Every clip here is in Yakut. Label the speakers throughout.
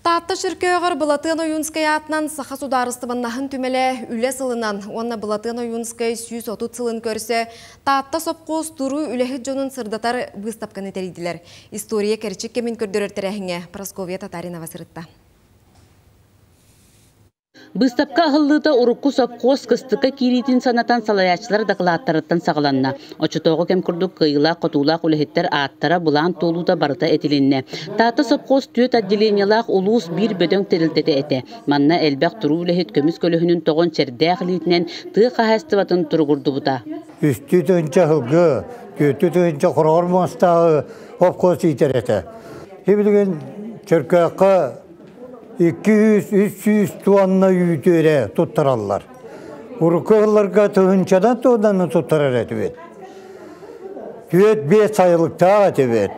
Speaker 1: Таатта Чөркөөҕөр Былатыан Ойуунскай аатынан Саха судаарыстыбаннаһын түмэлэ үлэ сылынан уонна Былатыан Ойуунскай 130 сылын көрсө Таатта сопхуос туруу үлэһит дьонун сырдатар быыстапканы тэрийдилэр. История кэрчик кэмин көрдөрөр тэрээһиҥҥэ Прасковья Татаринова сырытта.
Speaker 2: Быыстапка аһыллыыта урукку сопхуос кыстыкка киириитин санатан салайааччылар дакылааттарыттан саҕаланна. Оччотооҕу кэм курдук кыайыылаах-хотуулаах үлэһиттэр ааттара, былаан туолуута барыта этилиннэ. Таатта сопхуос түөрт отделениелаах улуус биир бөдөҥ тэрилтэтэ этэ. Манна элбэх туруу үлэһит көмүс көлөһүнүн тоҕон чэрдээх илиитинэн тыа хаһаайыстыбатын туругурдубута.
Speaker 3: Үстүү тыһыынча сылгы, түөртүү тыһыынча хороҕор муостааҕы обхоз иитэр этэ. Билигин Чөркөөххө 200-300 туонна үүтү эрэ туттараллар. Урукку ыалларга тыһыынчадан туоннаны туттарар этибит. Түөрт-биэс сайылыктаах этибит.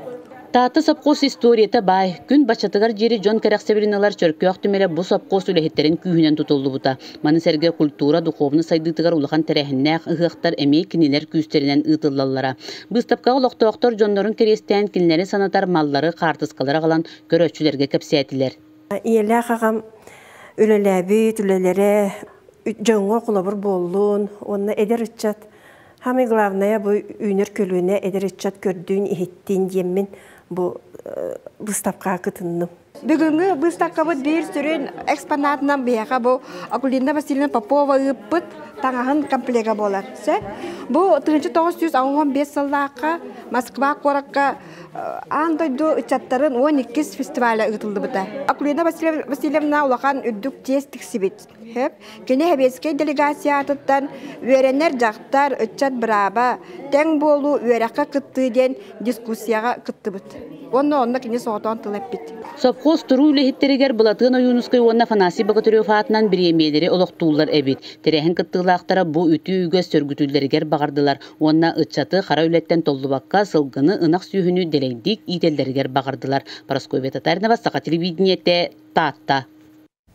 Speaker 2: Таатта сопхуос историята баай. Күн баччатыгар диэри дьон кэрэхсэбилин ылар Чөркөөх түмэлэ бу сопхуос үлэһиттэрин күүһүнэн тутуллубута. Маны сэргэ культура, духовнай сайдыытыгар улахан тэрээһиннээх ыһыахтар эмиэ кинилэр күүстэринэн ыытыллаллара. Быыстапкаҕа олохтоохтор дьоннорун кэриэстээн кинилэри санатар маллары, хаартыскалары аҕалан көрөөччүлэргэ кэпсээтилэр.
Speaker 4: Ийэлээх аҕам үлэлээбит үлэлэрэ дьоҥҥо холобур буоллун уонна эдэр ыччат самое главное бу үүнэр көлүөнэ эдэр ыччат көрдүүн иһиттин диэммин бу выставкаҕа кытынным.
Speaker 5: Бүгүҥҥү быыстапкабыт биир сүрүн экспонатынан биһиэхэ бу Акулина Васильевна Попова ыыппыт таҥаһын комплега буолар. Бу 1995 сыллаахха Москва куоракка Аан дойду ыччаттарын 12 фестиваля ыытыллыбыта. Акулина Васильевна улахан үрдүк чиэс тиксибит. Кини Сэбиэскэй делегациятыттан үөрэнэр дьахтар, ыччат бырааба, тэҥ буолуу, үөрэххэ кыттыы диэн дискуссияҕа кыттыбыт. Уонна онно кини соҕотоон тыл эппит.
Speaker 2: Сопхуос туруу үлэһиттэригэр Былатыан Ойуунускай уонна Афанасий Богатырев аатынан бириэмийэлэри олохтууллар эбит. Тэрээһин кыттыылаахтара бу үтүө үгэс сөргүтүүллэригэр баҕардылар уонна ыччаты хара үлэттэн толлубакка сылгыны, ынах сүөһүнү дэлэйдик иитэллэригэр баҕардылар. Парасковья Татаринова, Саха телевидениетэ, Таатта.